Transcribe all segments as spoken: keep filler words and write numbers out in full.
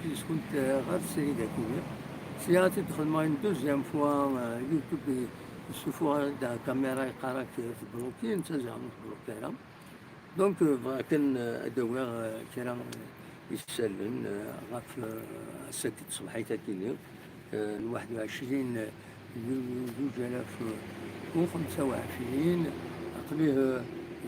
Yis-kent, eh, ɣer srid akini. Sya ad t-id-xedmeɣ une deuxième fois, eh, YouTube yessufuɣ-d la caméra, yeqqar-ak, eh, tebloki, netta ziɣ ur tebloki ara. Donc, eh, bɣiɣ kan, eh, ad d-awiɣ, eh, kra, eh, isallen, eh, ɣef, eh, ass-agi n tṣebḥit akini, eh, n waḥed u ɛecrin, eh, Yulyu zuǧ alaf u xemsa u ɛecrin, aql-i, eh,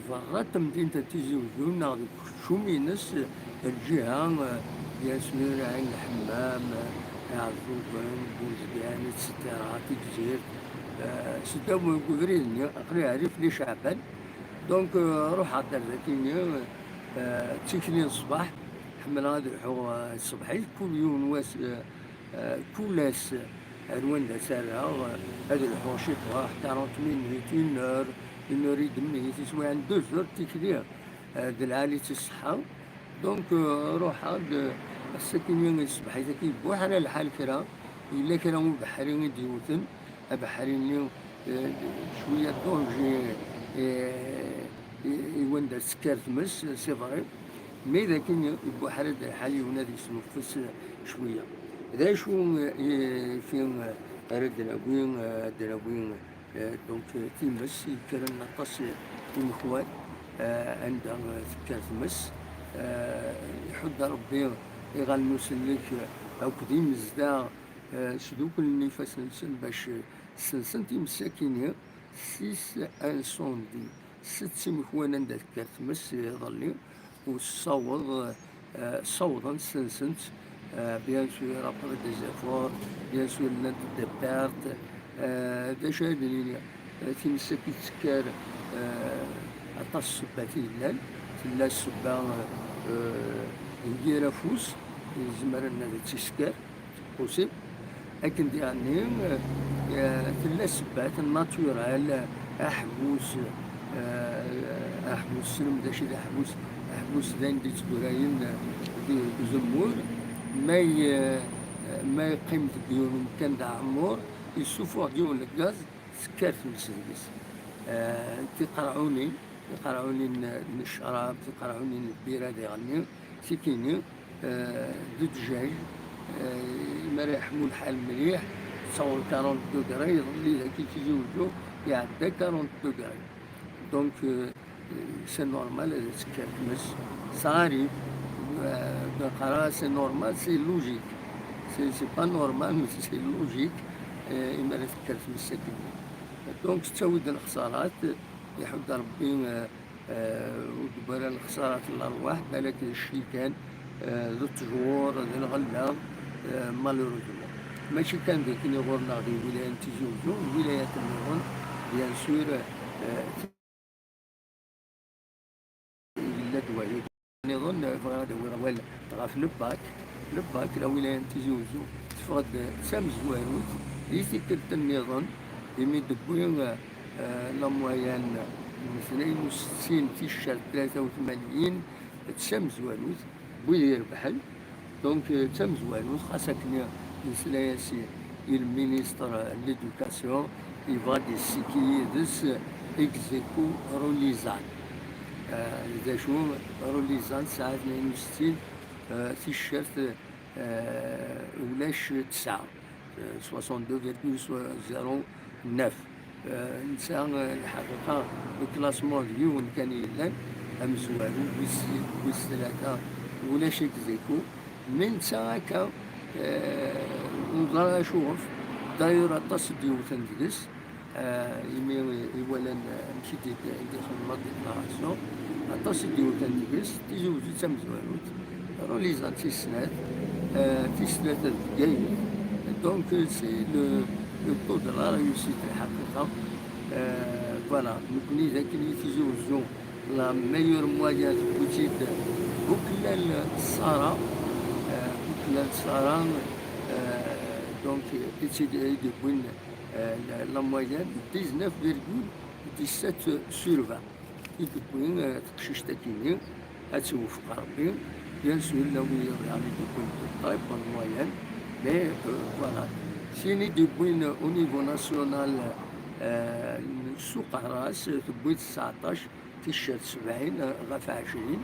berra n temdint n Tizi Uzzu, neɣ deg ukeččum-ines, eh, lǧiha, eh, bien sûr, Ɛin Lḥemmam, eh, Iɛeẓẓugen, Buzgan, et cetera, Tigzirt, eh, seddaw n ubrid-nni, aql-i rrif n Iceɛban. Donc, eh, ruḥeɣ-d ar dakini, eh, d tikli n ṣṣbeḥ, ḥemmleɣ ad ruḥeɣ, eh, ṣṣbeḥ-it, kul yiwen wass, eh, Eh, kul ass, ar wanda ara rreɣ, eh, ad lḥuɣ ciṭuḥ, quarante minutes, une heure, une heure et demie, tiswiɛin, deux heures tikli, eh, d lɛali-tt i ṣṣeḥḥa. Donc, eh, ruḥeɣ-d, eh, ass-akini, ṣṣbeḥ-it-aki, yewweḥ ara lḥal kra, yella kra ubeḥri i d-yewten, abeḥri-nni, eh, cwiya d danger, eh, i, i wanda tekker tmes, c'est vrai. Mais d akken yewweḥ-d lḥal, yiwen ad yesnuffes cwiya. D acu, eh, i, fi, eh, ara d-nawi, eh, ad d-nawi, eh, donc, eh, times yekkren aṭas, eh, imekwan, eh, anda, eh, tekker tmes, eh, iḥudd Rebbi iɣallen n usellek, eh, akked imezdaɣ, eh, sduklen ifassen-nsen bac, eh, sensen times-agi-nni, six incendies, sett imekwan anda tekker tmes iḍelli, u ssaweḍ, eh, ssawḍen sensen-tt, eh, bien sûr, après des efforts, bien sûr, llant des pertes, eh, d acu ara d-nini, eh, times-agi tekker, eh, aṭas n ssebbat i yellan, tella ssebba, eh, n yir afus, yezmer ad tt-isker, possible. Akken diɣenni, eh, tella ssebbat naturel, aḥbus, eh, aḥbus, tessnem d acu i d aḥbus? Aḥbus d ayen d-yettgurayen di, di uzemmur. Ma ye-, ma yeqqim deg yiwen umkan d aɛemmur, yessufuɣ-d yiwen n lgaz, tekker tmes deg-s. Eh, tiqerɛunin, tiqerɛunin n ccrab, tiqerɛunin n lbira diɣenni, tikini, eh, d ddjaj, eh, mi ara yeḥmu lḥal mliḥ, ttaweḍ quarante degrés, iḍelli dagi Tizi Uzzu iɛedda quarante degrés. Donc, eh, c'est normal ad tekker tmes. Ça arrive, eh, d aqara, c'est normal, c'est logique. C'est, c'est pas normal, mais c'est logique, eh, imi ara tekker tmes akken. Donc, tettawi-d lexsarat, iḥudd Rebbi, eh, eh, ur d-wwi ara lexsarat n lerwaḥ, balak d ccikan, eh, d ttjur, d lɣella, eh, malheureusement. Mačči kan d akken ɣur-neɣ di wilaya n Tizi Uzzu, lwilayat nniḍen, bien sûr, eh, yella-d waya. Nniḍen, eh, bɣiɣ ad awiɣ awal ɣef Lebak. Lebak, la wilaya n Tizi Uzzu, teffeɣ-d d tamezwarut di tikkelt nniḍen, imi d-tewwi, eh, eh, la moyenne n tnayen u settin ticcert tlata u tmanyin, d tamezwarut, n wid irebḥen. Donc, eh, d tamezwarut, xas akken nesla-as i, i le ministre de l'éducation, yebɣa ad yessiki yid-s ex aequo Rolizan. Eh, d acu, Rolizan tesɛa tnayen u settin, eh, ticcert, eh, ulac tesɛa. soixante-deux virgule zéro neuf. Eh, netta, eh, lḥaqiqa, le classement d yiwen kan i yellan, amezwaru, wis, wis tlata, ulac ex aequo. Mais netta akka, eh, ur neẓri acuɣef, d'ailleurs aṭas i d-yewten deg-s, eh, imi i walan, eh, amek i d-, i d-ixdem la déclaration, aṭas i d-yewten deg-s, Tizi Uzzu d tamezwarut, Rolizan d tis snat, eh, tis tlata d Bgayet. Donc, c'est le, le taux de la réussite, lḥaqiqa. Eh, voilà, nekkni d akken i Tizi Uzzu, la meilleure moyenne, tewwi-tt-id Buklal Sara, eh, Buklal Sara, eh, donc, i tt-id-, i d-yewwin, eh, la, la moyenne, dix-neuf virgule dix-sept sur vingt. I d-tewwi, eh, teqcict-agi-nni, ad twufeq Rebbi. Bien sûr, la wid yeɛni d-tewwin très bonne moyenne, mais, euh, voilà. Tin i d-yewwin au niveau national, euh, s uqehras, tewwi-d tseɛṭac ticcert sebɛin ɣef ɛecrin,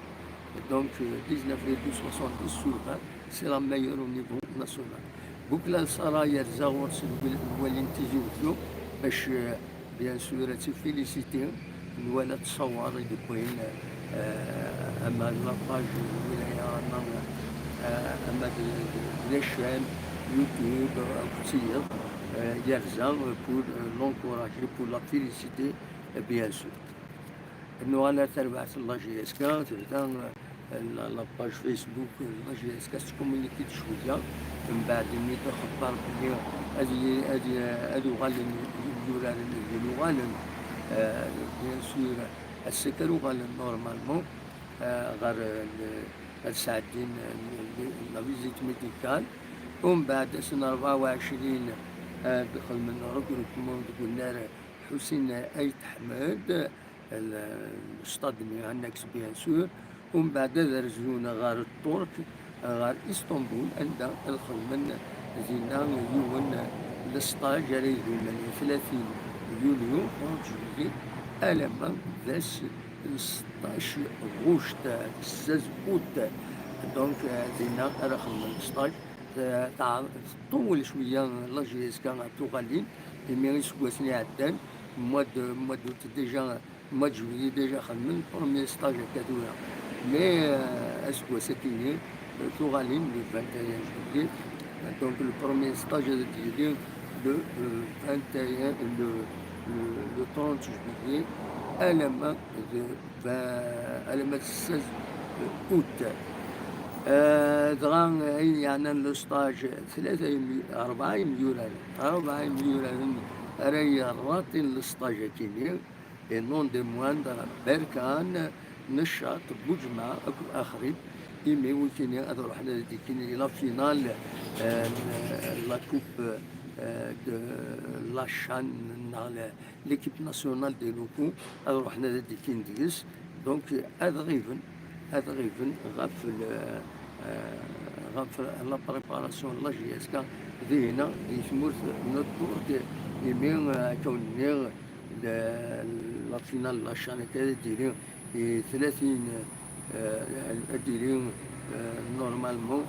donc, euh, dix-neuf virgule soixante-dix sur vingt. c'est la meilleure au niveau national. Bouclal Sara yerza ɣur-s lwali n Tizi Wezzu, bac, euh, bien sûr, ad tifélicité, nwala ttṣawar i d-wwin, euh, ama d la page n lwilaya, ama, euh, ama d, d, d la chaîne YouTube, euh, akked tiyeḍ, euh, yerza, euh, pour, euh, l'encourager, pour la féliciter, euh, bien sûr. Nuɣal ar terbaɛt n la J S K, tebda, euh, la, la page Facebook n la J S K tettkuminikit cwiya, mbeɛd-nni d axebbar belli ad y-, ad y-, ad uɣalen yimyuraren, ad uɣalen, euh, bien sûr, ass-agi ad uɣalen normalement, euh, ɣer, euh, le-, ad sɛeddin, euh, le-, la visite médicale. Umbeɛd ass n rebɛa u ɛecrin, euh, ad xedmen regroupement deg unnar Ḥusin Ayt Ḥmed, l-, l'stade-nni annexe, bien sûr. Umbeɛd ad rzun ɣer Ṭṭerk, ɣer Istanbul, anda ad xedmen dinna yiwen le stage ara idumen tlatin yulyu, trente juillet, alamma d ass n seṭṭac ɣuct, seize août. Donc, euh, dinna ara xedmen le stage. Euh, tɛa-, tṭewwel cwiya la J S K ɣer tuɣalin, imi iseggasen iɛeddan, mois de, mois d'août déjà, mois de juillet déjà xedmen le premier stage akka tura. Mais, euh, aseggas-agi, euh, tuɣalin le vingt et un juillet. Donc le premier stage ad d-yili le, euh, vingt et un, le, le, le trente juillet, alamma d vingt, alamma d seize août. Euh, dɣa ayen yeɛnan le stage, tlata yim-, rebɛa yimyuraren, rebɛa yimyuraren ara yerratin le stage-agi-nni. Et non des moindres, Berkan, Neccaṭ, Buǧemɛa akked Axrib, imi wikini ad ruḥen ad d-ikkin la finale, euh, la coupe, euh, de la CHAN, neɣ la, l'équipe nationale des locaux, ad ruḥen ad d-ikkin deg-s. Donc, ad ɣiben, ad ɣiben ɣef le, euh, ɣef la préparation n la J S K dinna, di tmurt n Ṭṭerk, imi, euh, akka wen-nniɣ, la, la finale n la CHAN akka ad d-tili i tlatin, euh, ad d-tili, euh, normalement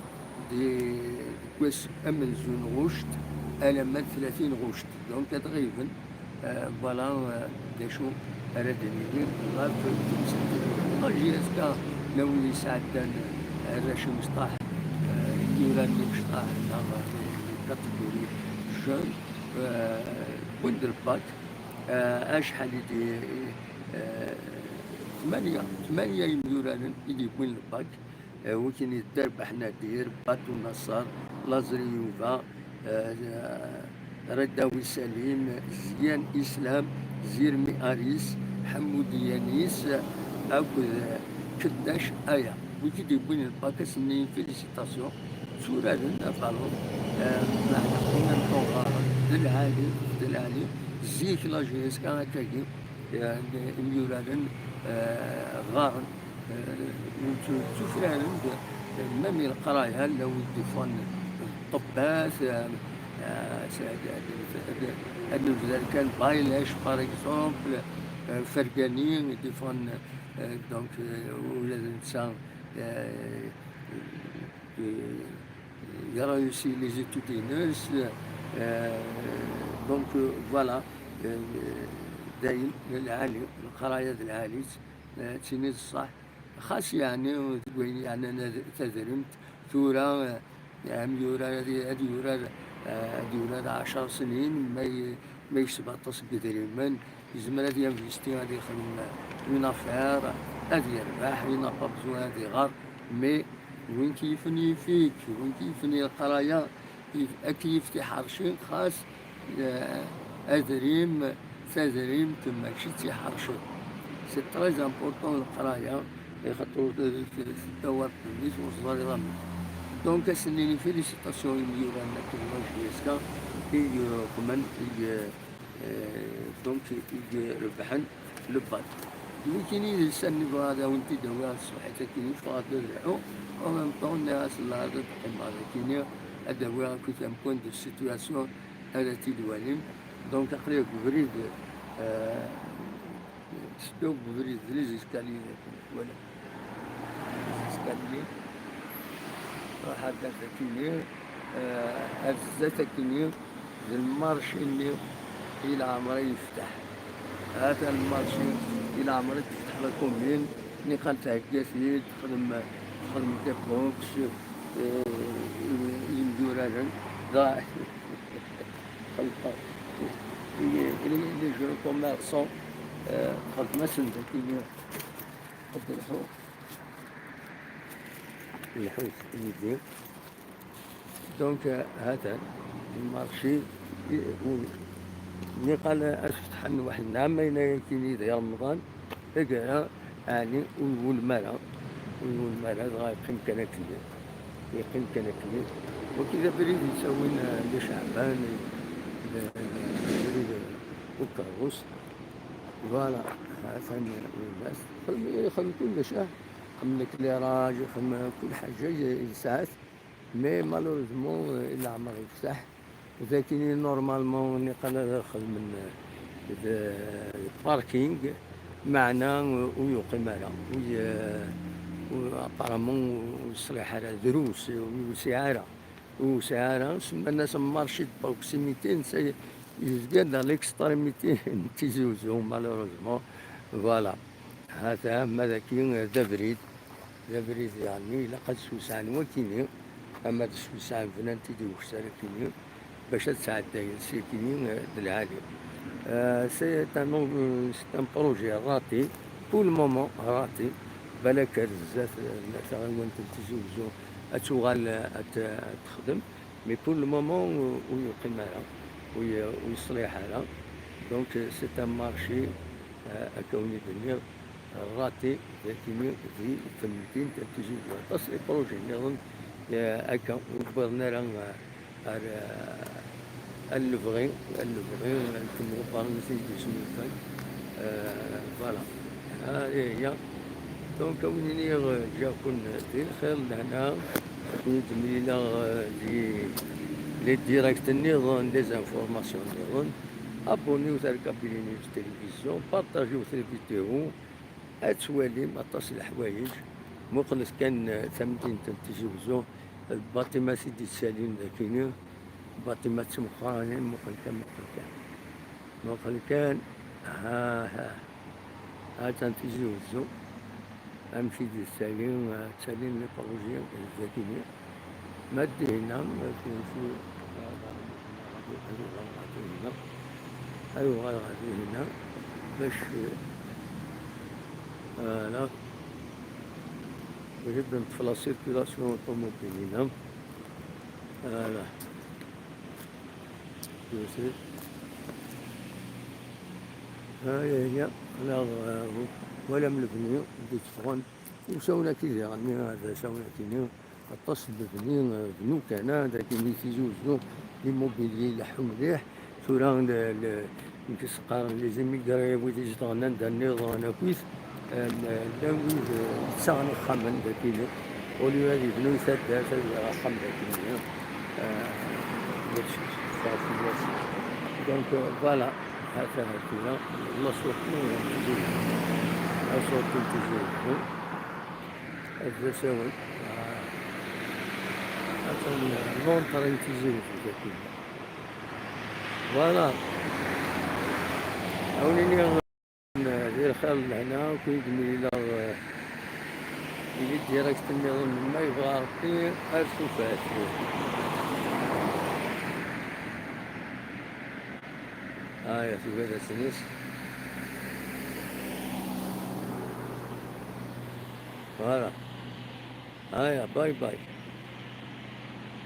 di, deg wass amenzu n ɣuct alamma d tlatin ɣuct. Donc ad ɣiben, euh, voilà, euh, d acu ara d-nini ɣef temsalt-agi. La J S K, la win yesɛeddan arrac imecṭaḥ, euh, i d-yuran imecṭaḥ, neɣ les catégories jeunes, euh, wwin-d le bac. Euh, acḥal i d-, euh, tmanya, tmanya yimyuraren i d-yewwin le bac, euh, wikini d Derbeḥ Nadir, Batu Naṣer, Laẓri Yuba, euh, Radawi Salim, Zyan Islam, Zirmi Aris, Ḥemmud Yanis, akked, euh, Keddac Aya. Wigi d-yewwin le bac, ad sen-nini félicitations. Tturaren abalun, euh, meɛna en même temps ɣaren d lɛali, d lɛali. Zik la J S K akkagi, euh, imyuraren, euh, ɣaren, euh, ttu-, ttufraren-d, même i leqraya, la wid d-iffɣen d ṭṭebbat, euh, euh, ad, ad, ad, ad nebder kan Baylac, par exemple, euh, Fergani, i d-iffɣen, euh, donc, euh, ula d netta, euh, euh, yeɣra aussi les études-ines, euh, donc, euh, voilà, euh, dayen, lɛali, leqraya d lɛali, euh, tini d ṣṣeḥ, xas yeɛni deg wayen yeɛnan ad-, tadrimt, tura, euh, am yurar, ad y-, ad yurar, euh, ad yurar ɛecṛa snin, ma y-, ma yekseb aṭas n yedrimen, yezmer ad yinvesti, ad yexdem une affaire, ad yerbeḥ, il n'a pas besoin ad iɣer, mais win keyyfen yif-ik, win keyyfen leqraya, yif-, akeyyef tiḥerci, xas, eh, adrim, tadrimt, mačči d tiḥerci. C'est très important leqraya, ixaṭer ur t-, t-, tedda war ddunit, ur teẓriḍ amek. Donc, ad sen-nini félicitations i yimyuran akken la J S K i iqmen, i, eh, donc, i irebḥen le bac. Nekkini d lsan nebɣa ad awen-t-id-awiɣ ṣṣbeḥ-agi, ffɣeɣ ad lḥuɣ, en même temps nniɣ-as lɛad ad qqimeɣ dagi, ad awiɣ akk un point de situation, ad t-id-walim. Donc aql-i deg ubrid, euh, seddaw n ubrid, les escaliers, voilà. Les escaliers. Ḥader akini, eh, ar zdat akini, d lmarci-nni i leɛmer i yefteḥ. Hatan lmarci i leɛmer i tefteḥ la commune, niqal thegga-t-id, texdem, texdem des box, eh, i, i yimyuraren, dɣa xelqeɣ. I, i, les jeunes commerçants, eh, xedm-asen d akini, ad lḥu. Lḥut yid-i. Donc, euh, hatan, lmarci, i, u, niqal asfetḥ n waḥed n ɛamayen ayakini di Remḍan, taggara, ɛni ur iwulem ara, ur iwulem ara, dɣa yeqqim kan akkenni, yeqqim kan akkenni. Wagi d abrid yettawin, euh, d aceɛban, d, d, d abrid ukerrus. Voilà, hatan, euh, lbas. Xedmen, xedmen kullec, ah. Xedmen éclairage, xedmen kull ḥaǧa, yesɛa-t. Mais malheureusement, euh, i leɛmer yefteḥ. Dakini normalement niqal ad xedmen, euh, d, d parking, meɛna ur, ur yuqim ara. Ur, euh, ur, apparemment ur yeṣliḥ ara, drus, ur yewsiɛ ara. Ur yewsiɛ ara, semman-as marché de proximité, netta yezga dans l'extrémité n Tizi Uzzu, malheureusement. Voilà. Hata, ma daki d abrid, d abrid, yeɛni ilaq ad swesɛen wakini, ama ad swesɛen bnan-t-id i ukessar akini, bac ad sɛeddayen syakini, eh, d lɛali. Eh, c'est un, c'est un projet raté, pour le moment raté, balak ar zdat, eh, taɣiwant n Tizi Uzzu ad tuɣal, eh, ad, ad texdem, mais pour le moment, eh, ur yeqqim ara, ur ye-, ur yeṣliḥ ara. Donc, eh, c'est un marché, eh, akka wen-d-nniɣ, raté, dakini di temdint n Tizi Uzzu. Aṭas les projets nniḍen, eh, akka, ur wwiḍen ara, eh, ar, eh, ar lebɣi, ar lebɣi n temɣubar n Sidi Snufa. Eh, voilà. Ah, eh, ya. Donc, a wen-iniɣ, eh, ǧǧiɣ-ken di lxir, lehna, ur d-mlileɣ, eh, di les directs nniḍen, les informations nniḍen. Abonniwet ar Kabylie News Télévision, partagez les vidéos. Ad twalim aṭas n leḥwayeǧ. Muqlet kan, eh, tamdint n Tizi Uzzu, lbaṭimat i d-yettalin dakini, lbaṭimat d timeqqranin, muqel kan, muqel kan. Muqel kan, ha, ha. Hatan Tizi Uzzu, amek i d-yettalin, eh, ttalin les projets dakini. Ma d-ihna, ma d-ihna, ad uɣaleɣ ɣer dihna bac, eh, ala, bac ad neṭṭef la circulation automobile-ina. Ala. Tusi. Aya hiya, aql-aɣ, eh, walam lebni d-itteffɣen. Usawen-agi diɣen, ad asawen-agi-nni. Aṭas n lebni, eh, bnu kan, ah, dagi mi Tizi Uzzu, l'immobilier ileḥḥu mliḥ. Tura, le, le, nekk s-qqaren les immigrés, wid izedɣen anda nniḍen akkit, eh, llan wid, eh, yettaɣen ixxamen dagi, au lieu ad yebnu i taddart, ad yerr axxam dagi, eh, d acu, ffeɣ fell-as. Donc, eh, voilà, hata tura, la sortie, eh, la sortie n Tizi Uzzu. Ad d-asawen. Ah. Atan l'entrée n Tizi Uzzu dagi. Voilà. A wen-iniɣ, eh, di lxir n lehna, ur ken-id-mlileɣ, eh, ili direct nniḍen ma yebɣa Rebbi ar tufat. Aya, tuga d ass-nnes. Voilà. Aya, bye bye.